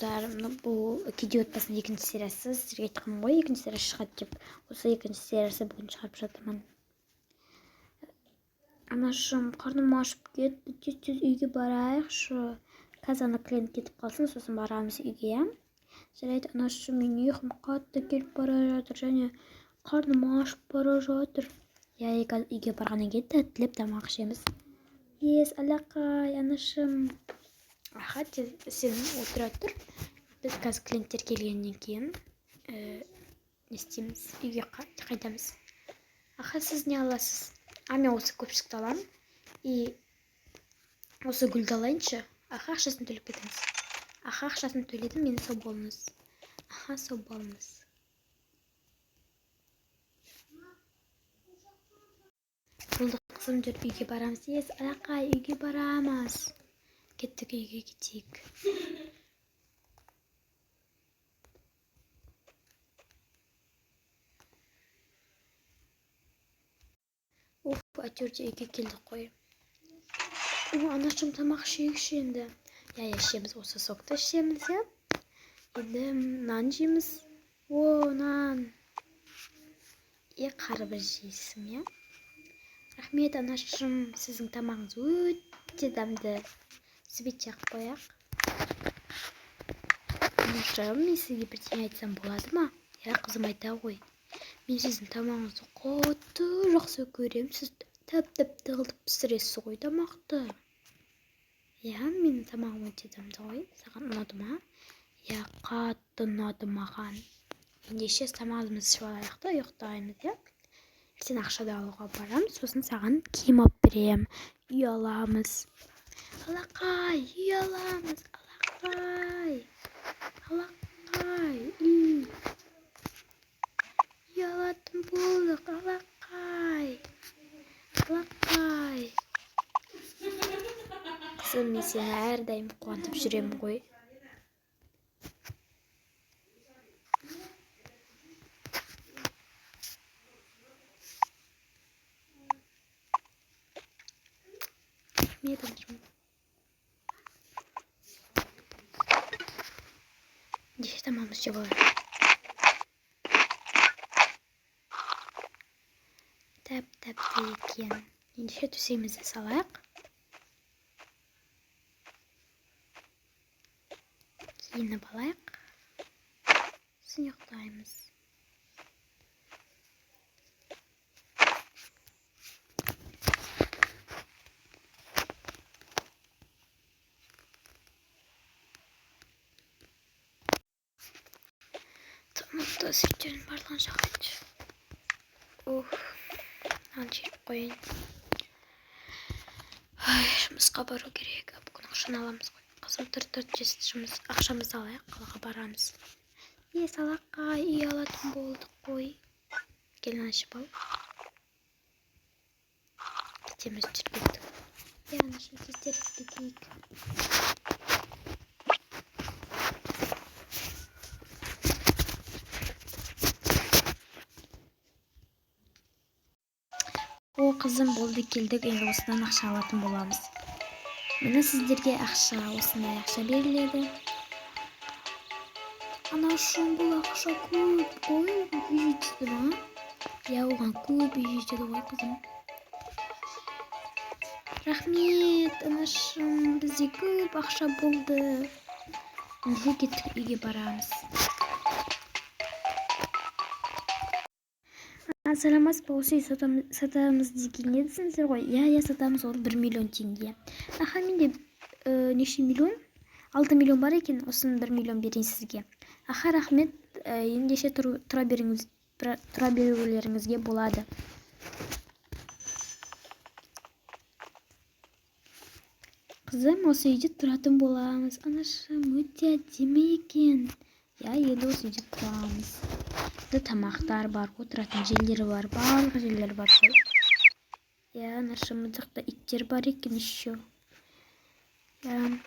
Достар, бұл «Кедей отбасының» екінші сериясы. Сіздерге айтқанмын ғой, екінші сериясы шығады деп. Осы екінші сериясы бүгін шығарып жатырмын. Анашым, қарным ашып кетті, тез тез үйге барайықшы. Қазір ана клиент кетіп қалсын, сосын барамыз үйге, иә? Жарайды, анашым, мен ұйқым қатты келіп бара жатыр және қарным ашып бара жатыр. Иә, қазір үйге барғаннан кейін тәттілеп тамақ ішеміз. Ес, алақай, анашым. Аха, тез сен отыра тұр. Біз қазір клиенттер келгеннен кейін не істейміз? Үйге қайтамыз. Аха, сіз не аласыз? А, мен осы көпшікті аламын. И осы гүлді алайыншы. Аха, ақшасын төлеп кетіңіз. Аха, ақшасын төледім, мен, сау болыңыз. Аха, сау болыңыз. Болды, қызым, жүр, үйге барамыз. Ес, алақай, үйге барамыз. Кеттік, үйге кетейік. Уф, әйтеуір де үйге келдік қой. О, анашым, тамақ ішейікші енді. Иә, иә, ішеміз. Осы сокты ішеміз, иә. Енді нан жейміз. О, нан. Е, қарбыз жейсің, иә? Рахмет, анашым, сіздің тамағыңыз өте дәмді. Свет жағып қояйық. Анашым, мен сізге бірдеңе айтсам болады ма? Иә, қызым, айта ғой. Мен сіздің тамағыңызды қатты жақсы көремін. Сіз тәп-тәтті қылып пісіресіз ғой тамақты. Иә, менің тамағым өте дәмді ғой. Саған ұнады ма? Иә, қатты ұнады маған. Ендеше тамағымызды ішіп алайық та ұйықтаймыз, иә? Ертең ақша да алуға барамыз, сосын саған киім алып беремін. Үй аламыз. Алақай, үй аламыз. Алақай. Алақай, үй. Үй алатын болдық. Алақай. Алақай. Қызым, мен сені әрдайым қуантып жүремін ғой. Рахмет, анашым. Ендеше тамағымызды жеп алайық. Тәп-тәтті екен. Ендеше төсегімізді салайық. Киініп алайық. Сосын ұйықтаймыз. Тамақты сүйектердің барлығын жағайыншы. Уф, мынаны жеп қояйын. Ай, жұмысқа бару керек. Бүгін ақшаны аламыз ғой. Қызым, тұр, тұр, тез жұмыс ақшамызды алайық, қалаға барамыз. Е, салақай, үй алатын болдық қой. Кел, анашым, ал. Кетеміз, жүр, кеттік. Е, анашым, тез кетейік. О, қызым, болды, келдік. Енді осыдан ақша алатын боламыз. Міне, сіздерге ақша, осындай ақша беріледі. Анашым, бұл ақша көп қой, үй жетеді ма? Иә, оған көп үй жетеді ғой, қызым. Рахмет, анашым, бізде көп ақша болды. Ендеше кеттік, үйге барамыз. Саламатсыз ба, осы үй сатамыз деген едіңіздер ғой? Иә, иә, сатамыз, ол 1 миллион теңге. Аха, менде неше миллион? 6 миллион бар екен, осыны 1 миллион берейін сізге. Аха, рахмет, ендеше тұра беріңіз, тұра берулеріңізге болады. Қызым, осы үйде тұратын боламыз. Анашым, өте әдемі екен. Иә, енді осы үйде тұрамыз. Burada тамақтар бар, отыратын жерлері бар, барлық жерлер бар ғой. Иә, анашым, мына жақта иттер бар екен еще. Иә.